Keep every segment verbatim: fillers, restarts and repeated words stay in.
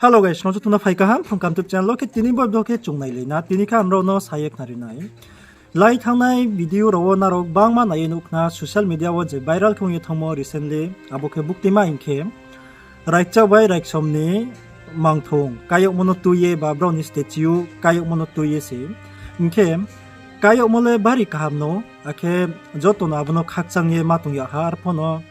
Hello guys, nrao joto no phai kaham Phrung Kaham YouTube channel wo. Khe tini bo video khe chung nailai na, tini khe ang nrao no sa ye khnari nai. Lai thanngnai video rao wo nrao gbangma nai ye nuh khna, social media wo je viral khe ong ye thanngmo recently, abo khe buktima hing khe, Raikchaoh bai Raiksom ni mangthong kái yagmo no tui ye ba brao ni statue kái yagmo no tui ye se. Hing khe, kái yagmo le bari kaham no, akhe joto no abo no khakchang ye ma tong yag ha, arphuh no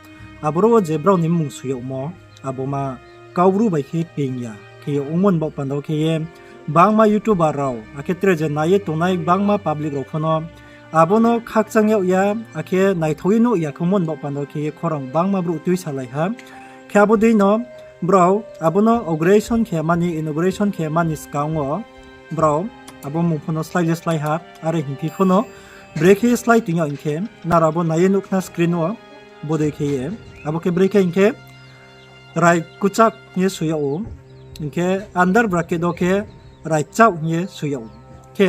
aboro wo je brao ni mmung soi yagmo, abo ma Kaubru bai khe peing ya khe ye ongmo ni baoh panda wo khe ye, gbangma YouTuber rao, akhe tre je nai ye tongnai gbangma public rao pho no abo no khakchang yag ya, akhe naithao ye nuh ya khe ongmo ni baoh panda wo khe ye khorang gbangma brouh tuisalai ha. Khe abo dei no brao abo no inauguration khe mani, inauguration khe mani skang wo brao abo mmung pho no slái le slái ha, are hingphi pho no brekhe slái tong yag hing khe, nrao abo nai ye nuh khna screen wo, bodei khe ye, abo khe brekhe hing khe, Raikuchak hing ye soi yag ou, hing khe under bracket wo khe Raikchaoh hing ye soi yag ou. Khe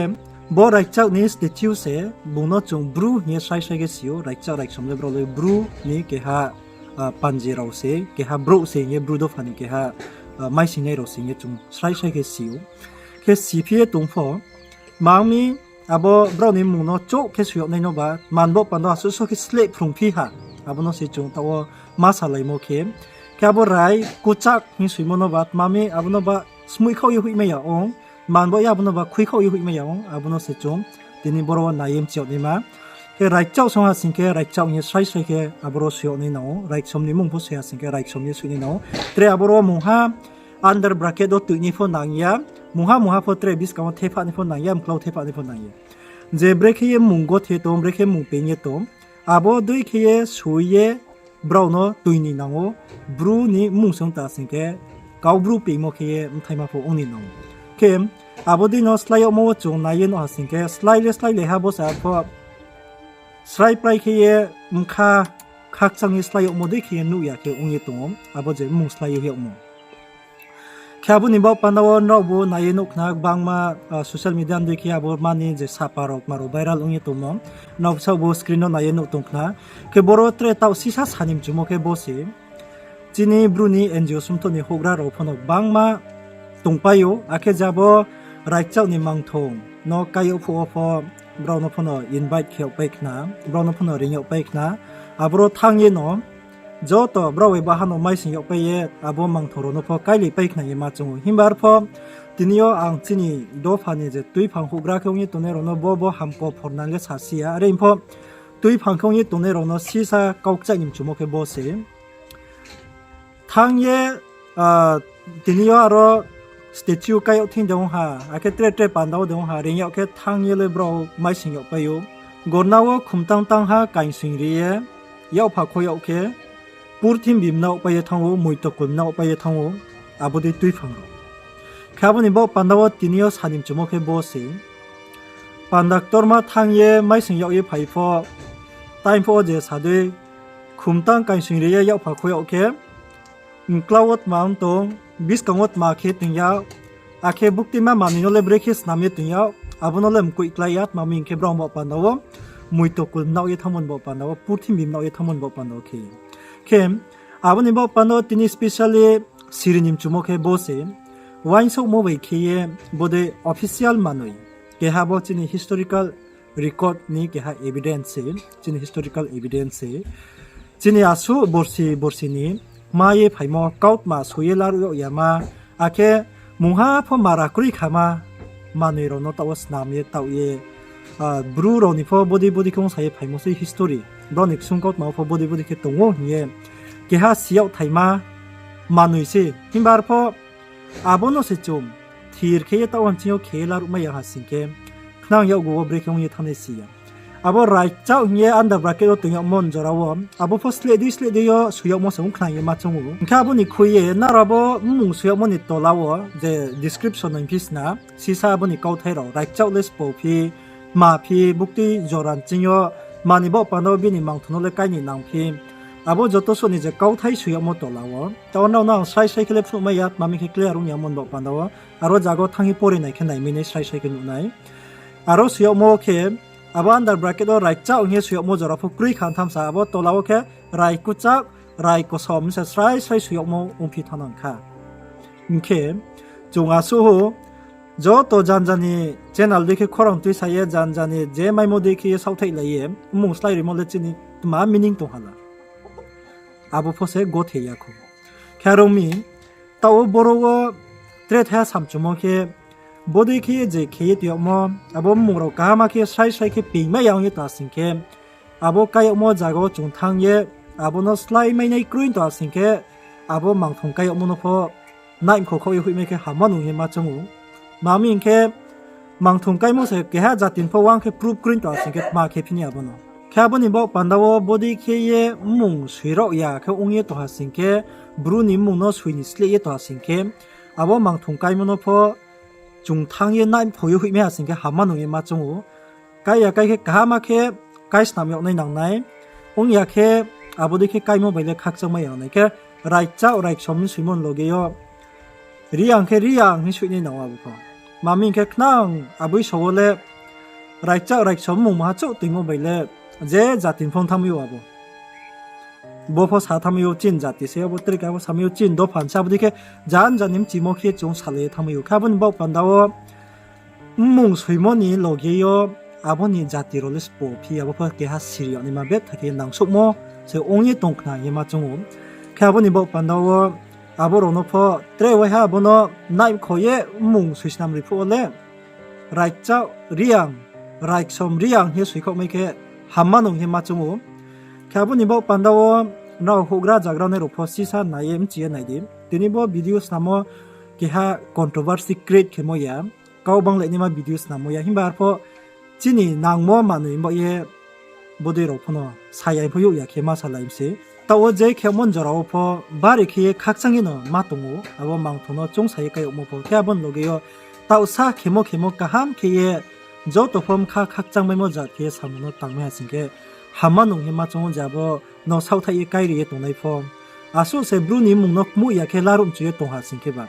bo Raikchaoh ni statue se bung no chung Bru hing ye srai srai khe si ou, Raikchaoh Raiksom le brao le Bru ni keha panji rao se, keha brouh se hing ye Bru dopha ni keha maisingnai rao se hing ye chung srai srai khe si ou. Khe siphi ye tong pho, mang mi abo brao ni mmung no chouh khe soi yag nai no ba, tma ni baoh panda wo asuh so khe sleh phrungphi ha, abo no se chung taoh wo ma salaimo khe. Khe abo Raikuchak hing soimo no ba, tma mi abo no ba smoihkhaoh ye hoihmai ya ong, tma ni baoh ye abo no ba khuikhaoh ye hoihmai ya ong, abo no se chung tini boro wo nai ye mchi yag naima. Khe Raikchaoh song ha sing khe Raikchaoh hing ye srai srai khe aboro soi yag nai nang ou, Raiksom ni mmung pho soi ha sing khe Raiksom ye soi nai nang ou. Tre aboro wo mungha under bracket wo toinai pho nang ya, mungha mungha pho tre buskang wo thephahnai pho nang ya, mklau thephahnai pho nang ya. Je brekhe ye mmung gothe tong, brekhe mmung peing ye tong, abo dei khe ye soi ye brao no toi ni nang ou, Bru ni mmung se ong ta sing khe, Kaubru peingmo khe ye bthaima pho ong ni nang ou. Khe abo dei no slái yagmo wo chung nai ye nuh ha sing khe, slái le slái le ha bo se arphuh srai prai khe ye bkha khakchang ye slái yagmo dei khe ye nuh ya khe ong ye tong ou, abo je mmung slái ye yagmo. Khe abo ni baoh panda wo nraobu nai ye nuh khna gbangma social media ni dei khe abo mani je sapa rao kma rao viral ong ye tongmo, nrao saohbu screen no nai ye nuh tong khna. Khe boro tre taoh sisa sa ni mchumo khe bo se, chini Bru ni N G O sumthoh ni houhgra rao pho no gbangma tongpai ou, akhe je abo Raikchaoh ni mangthong no kái yag phuh wo pho brao no pho no invite khe yagpai khna, brao no pho no reing yagpai khna. Aboro thanng ye no joto brao bai baha no maising yagpai ye abo mangthong rao no pho káilaipai khna ye ma choung ou. Himba arpho tini yo ang chini dopha ni je tuiphang houhgra khe ong ye tongnai rao no bo bo hamko phorna le sasi ya. Are pho tuiphang khe ong ye tongnai rao no sisa kau kchaih ni mchumo khe bo se. Thanng ye, tini yo aro statue kái yag thing de ong ha, akhe tre tre panda wo de ong ha, reing yag khe thanng ye le brao maising yagpai ou. Gorna wo khumtang tang ha kaingsoing ri ye, yakpha kho yag khe, purthimbi mnaohpai ye thanng ou, moitokul mnaohpai ye thanng ou, abo dei tuiphang rao. Khe abo ni baoh panda wo tini yo sa ni mchumo khe bo se. Panda ktorma thanng ye maising yag ye phai pho, time pho wo je sa dei, khumtang kaingsoing ri ye yakpha kho yag khe, mklau wo tma ong tong, buskang wo tma khe tong yag, akhe buktima manoi no le brekhe snam ye tong yag, abo no le mkoih klái ya, tma hing khe brao baoh panda wo moitokul mnaoh ye thanngmo ni baoh panda wo, purthimbi mnaoh ye thanngmo ni baoh panda wo khe. Khe, abo ni baoh panda wo tini specially siri ni mchumo khe bo se, uaingsouhmo bai khe ye bodei official manoi, keha bo chini historical record ni keha evidence se, chini historical evidence se. Chini asuh borsi borsi ni ma ye phaimo kautma soi ye laruh yag yama, akhe mungha pho mara kroi khama manoi rao no taoh wo snam ye taoh ye, Bru rao ni pho bodei bodei khe ongsa ye phaimo se history. Brao ni ksung kautma wo pho bodei bodei khe tong ou hing ye keha si yag thaima manoi se. Himba arpho abo no se chung thir khe ye taoh wo nching yo khe ye laruhmai ya ha sing khe, khnang yakgu wo brekhe ong ye thanngnai si ya. Abo Raikchaoh hing ye under bracket wo tong yagmo ni jora wo, abo pho sleh dei sleh dei yo soi yagmo se ong khna ye ma choung ou. Hing khe abo ni khui ye nrao abo mmung soi yagmo ni tola wo je description no hingphi sna, sisa abo ni kauthai rao, Raikchaoh le sbo phi, tma phi, buktui jora nching yo, tma ni baoh panda wo bini mangthong no le kái ni nang phi, abo joto suh ni je kauthai soi yagmo tola wo. Taoh nrao no ang srai srai khe le phnuhmai ya, tma mi khe clear ong yamo ni baoh panda wo. Aro zaga wo thanng ye pore nai khe naimai nai, srai srai khe nuh nai. Aro soi yagmo wo khe, abo under bracket wo Raikchaoh hing ye soi yagmo jora pho kroi kha thamsa, abo tola wo khe Raikuchak, Raikosom se srai srai soi yagmo ongphi thanng nang kha. Hing khe, chung asuh ou, joto janja ni channel dei khe khorang tuisa ye, janja ni je maimo dei khe ye saohthaihlai ye mmung slái rimo le chini tma meaning tong ha la? Abo pho se gothe ya khou. Khe aro mi, taoh wo boro wo tre thaiha samchumo khe, bodei khe ye je khe ye tong yagmo, abo mmung rao kaham khe srai srai khe peingmai ya ong ye tong ha sing khe, abo kai yagmo zaga wo chung thanng ye, abo no slái mainai kroi tong ha sing khe, abo mangthung kai yagmo no pho naimkho khaoh ye hoihmai khe hamma nung ye ma choung ou. Tma hing khe, mangthung kaimo se keha jati ni pho uang khe proof kroi tong ha sing khe tma khe phi ni abo no. Khe abo ni baoh panda wo bodei khe ye mmung soi rao ya khe ong ye tong ha sing khe, Bru ni mmung no soi ni sleh ye tong ha sing khe, abo mangthung kaimo no pho chung thanng ye naimkho ye hoihmai ha sing khe hamma nung ye ma choung ou. Kai ya kai khe kaham khe kaisnam yag nai nang nai. Ong ya khe abo dei khe kaimo bai le khakchangmai ya nai khe, raichaoh raiksom ni soimo ni loge yo Reang khe Reang hing soih nai nang ou abo pho. Tma hing khe khnang aboi so wo le raichaoh raiksom mmung maha chouh toingmo bai le je jati ni pho thanngmai ou abo. Bo pho sa thanngmai ou chini jati se, abo tre keha pho samai ou chini dopha se, abo dei khe janja ni mchimo khe chung salai ye thanngmai ou. Khe abo ni baoh panda wo mmung soimo ni loge yo abo ni jati rao le sbo phi, abo pho keha siri yag naima betha khe nangsouhmo se ong ye tong khna hing ye ma choung ou. Khe abo ni baoh panda wo abo rao no pho tre waiha abo no naimkho ye mmung soisnam ri phuh wo le raichaoh Reang, raiksom Reang hing ye soikhaohmai khe hamma nung hing ye ma choung ou. Khe abo ni baoh panda wo nrao houhgra zagra nai rao pho sisa nai ye mchi ye nai di. Tini bo video snammo keha controversy create khemo ya, kau banglai naima video snammo ya, himba arpho chini nangmo manoi baoh ye bodei rao pho no sa ya pho youh ya khe ma salai mi se. Taoh wo je khemo ni jora wo pho bari khe ye khakchang ye no ma tong ou, abo mangthung no choungsa ye kai yagmo pho. Khe abo ni loge yo taohsa khemo khemo kaham khe ye joto pho bkha khakchangmaimo jat khe ye samung no tangmai ha sing khe hamma nung hing ye ma choung ou, je abo no saohthaih ye kairi ye tongnai pho. Asuh se Bru ni mmung no kmuh ya khe laruh mchu ye tong ha sing khe ba,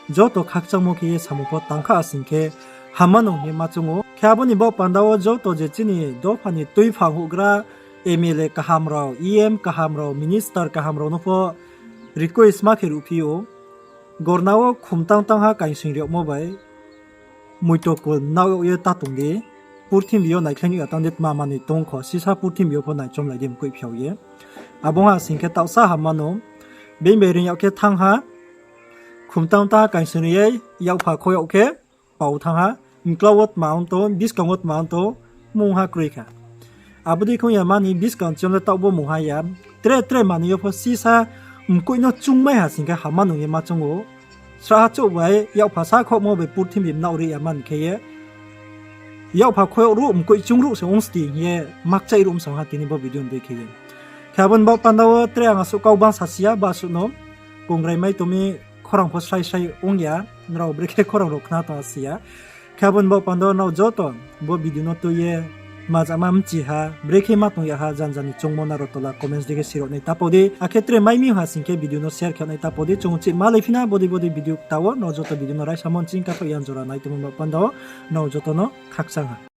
joto khakchangmo khe ye samung pho tang kha ha sing khe hamma nung hing ye ma choung ou. Khe abo ni baoh panda wo joto je chini dopha ni tuiphang houhgra, M L A kaham rao, E M kaham rao, minister kaham rao no pho request ma khe ruhphi ou. Gorna wo khumtang tang ha kaingsoing ri yagmo bai, moito kol nao yag ye ta tong di, purthimbi yo naikhlai nuh ya tang di, tma manoi tong kho, sisa purthimbi yo pho naichomlai di mkoih phiao ye. Abo ong ha sing khe taohsa hamma no, being bai reing yag khe thanng ha, khumtang tang ha kaingsoing ri ye, yakpha kho yag khe pao thanng ha, mklau wo tma ong tong, buskang wo tma ong tong, mungha kroi kha. Abo dei khe ong ya mani buskang chini le taoh bo mungha ya, tre tre manoi yo pho sisa mkoih no chungmai ha sing khe hamma nung ye ma choung ou. Sraha chouh bai yakpha sa khohmo bai purthimbi mnaoh ri ya mani khe ye, yakpha kho yag ruh, mkoih chung ruh se ongsti hing ye makchaih ruh msang ha tini bo video ni dei khe ye. Khe abo ni baoh panda wo tre ang asuh kau bangsa si ya, ba asuh no kongrai mai tong mi, khorang pho srai srai ong ya, nrao brekhe khorang rao khna tong si ya. Khe abo ni baoh panda wo nrao joto bo video no tui ye mazama mchi ha, brekhe ma tong ya ha, janja ni choungmo nrao tola comments dei khe sirao nai ta pau di. Akhe tre mai mi ha sing khe video no share khe nai ta pau di. Chung chih malai phi na bodei bodei video kta wo, nrao joto video no raisa mo nching kathoh yan jora nai tongmo baoh panda wo nrao joto no khakchang ha.